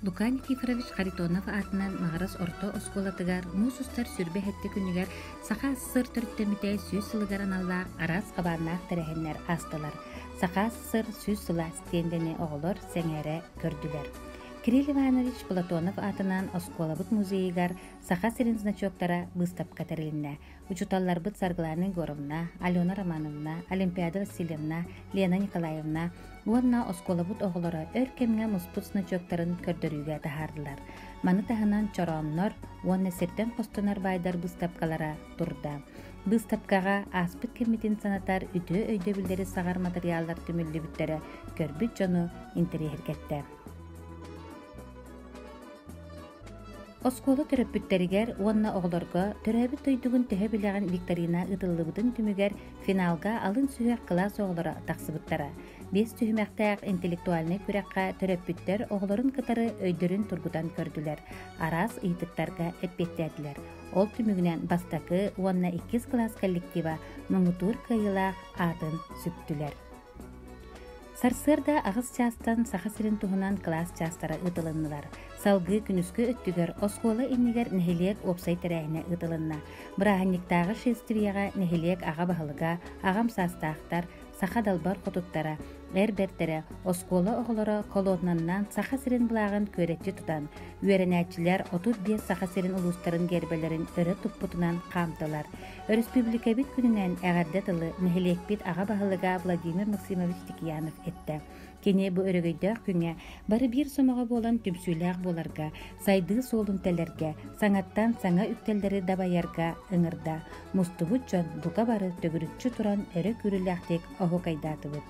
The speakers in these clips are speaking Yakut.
Лука Никифорович Харитонов аатынан Маҕарас орто оскуолатыгар муус устар 27 күнүгэр Саха СССР төрүттэммитэ 100 сылыгар аналлаах араас хабааннаах тэрээһиннэр аастылар. Саха СССР 100 сыла стендэни оҕолор сэҥээрэ көрдүлэр. Кирилл Иванович Платонов аатынан оскуолабыт музейыгар Саха сирин значоктара быыстапка тэрилиннэ. Учууталларбыт Саргылана Егоровна, Алена Романовна, Олимпиада Васильевна, Лена Николаевна уонна оскуолабыт оҕолоро өр кэмҥэ муспут значоктарын көрдөрүүгэ таһаардылар. Маны таһынан чорооннор уонна сиртэн хостонор баайдар быыстапкалара турда. Быыстапкаҕа ааспыт кэммитин санатар үтүө өйдөбүллэри саҕар матырыйааллар түмүллүбүттэрэ көрбүт дьону интэриэһиргэттэ. Оскуола төрөппүттэригэр уонна оҕолорго төрөөбүт дойдугун төһө билэҕин викторина ыытыллыбытын түмүгэр финалга алын сүһүөх кылаас оҕолоро тахсыбыттара. Биэс түһүмэхтээх интеллектуальнай күрэххэ төрөппүттэр оҕолорун кытары өйдөрүн тургутан көрдүлэр, араас ыйытыктарга эппиэттээтилэр. Ол түмүгүнэн бастакы уонна иккис кылаас коллектива муҥутуур кыайыылаах аатын сүктүлэр. Сарсыарда аҕыс чаастан Саха сирин туһунан кылаас чаастара ыытылыннылар. Салгыы күнүскү өттүгэр оскуола иннигэр нэһилиэк уопсай тэрээһинэ ыытылынна. Бырааһынньыктааҕы шествиеҕэ нэһилиэк аҕа баһылыга, аҕам саастаахтар, саха далбар хотуттара, эр бэртэрэ, оскуола оҕолоро колоннаннан Саха сирин былааҕын күөрэччи тутан, үөрэнээччилэр 35 Саха сирин улуустарын гербэлэрин өрө туппутунан хаамтылар. Өрөспүүбүлүкэбит күнүнэн эҕэрдэ тылы нэһилиэкпит аҕа баһылыга Владимир Максимович Тикиянов эттэ. Кини бу өрөгөйдөөх күҥҥэ бары биир сомоҕо буолан түмсүүлээх буоларга, сайдыы суолун тэлэргэ, саҥаттан саҥа үктэллэри дабайарга ыҥырда. Мустубут дьон бука бары төгүрүччү туран өрө күүрүүлээхтик оһуокайдаатыбыт.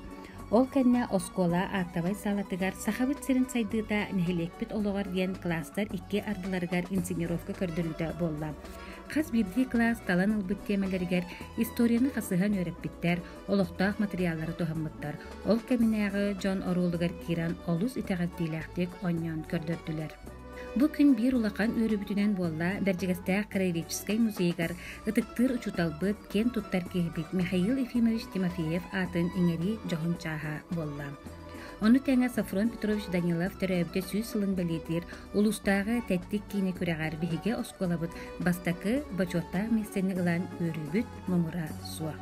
Ол кэннэ оскуола аактабай саалатыгар Сахабыт сирин сайдыыта нэһилиэкпит олоҕор диэн кылаастар икки ардыларыгар инсценировка көрдөрүүтэ буолла. Хас биирдии кылаас талан ылбыт тиэмэлэригэр историяны хасыһан үөрэппиттэр, олохтоох матырыйааллары туһаммыттар. Ол кэминээҕи дьон оруолугар киирэн олус итэҕэтиилээхтик оонньоон көрдөрдүлэр. Бу күн биир улахан үөрүүбүтүнэн буолла Бэрдьигэстээх краеведческай музейыгар ытыктыыр учууталбыт, киэн туттар киһибит Михаил Ефимович Тимофеев аатын иҥэрии дьоһун чааһа буолла. Ону тэҥэ Софрон Петрович Данилов төрөөбүтэ 100 сылын бэлиэтиир улуустааҕы тэттик киинэ күрэҕэр биһиги оскуолабыт бастакы бочуоттаах миэстэни ылан үөрүүбүт муҥура суох.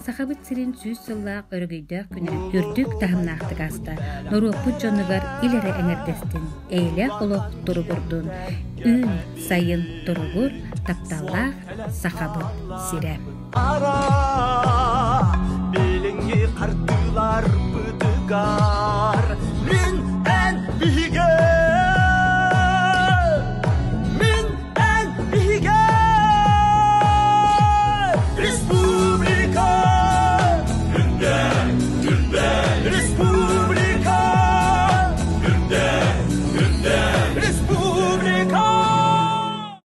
Сахабыт сирин 100 сыллаах өрөгөйдөөх күнэ үрдүк таһымнаахтык ааста. Норуоппут дьонугар ил эрэ эҥэрдэстин, эйэлээх олох туругурдун, үүн, сайын туругур, тапталлаах Сахабыт сирэ. Билиҥҥи хардыыларбытыгар.